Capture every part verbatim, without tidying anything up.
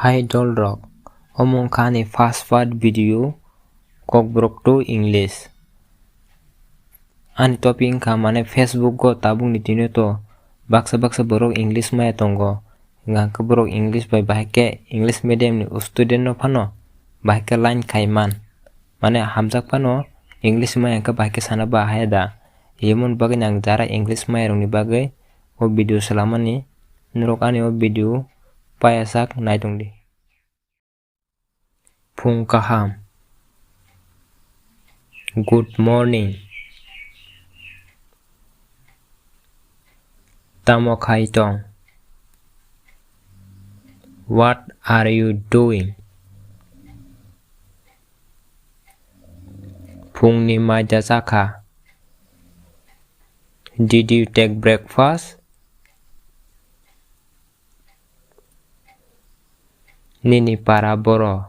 Hai dolrok, omo wngkha ani first part video Kokborok to English. Ani topic wngkha mane Facebook o tabukni dino to baksa baksa borok English maya tongo. Hwnkha khe borok English bai bahai khe English medium ni student no phano bahai khe line khai man. Mane hamjak phano English maya hwnkhe bahai khe sana bahai da. Emon bagwi ang jara English maya rokni bagwi o video swlamani. Norok ani o video paya sak nai tongdi. Phung kaham. Good morning. Tamo khai tong? What are you doing? Phungni maida chakha? Did you take breakfast? Nini para boro?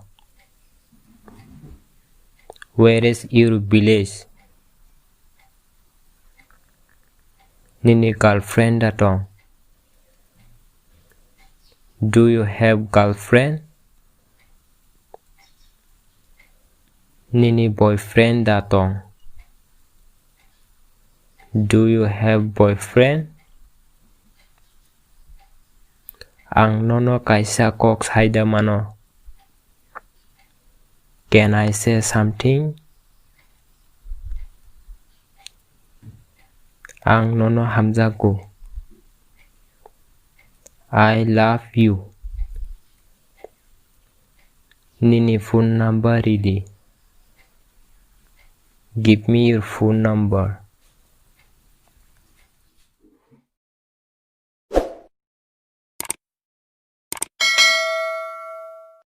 Where is your village? Nini girlfriend da tong? Do you have girlfriend? Nini boyfriend da tong? Do you have boyfriend? Ang nono kaisa kok saida mano. Can I say something? Ang nono hamjago. I love you. Nini phone number ridi. Give me your phone number.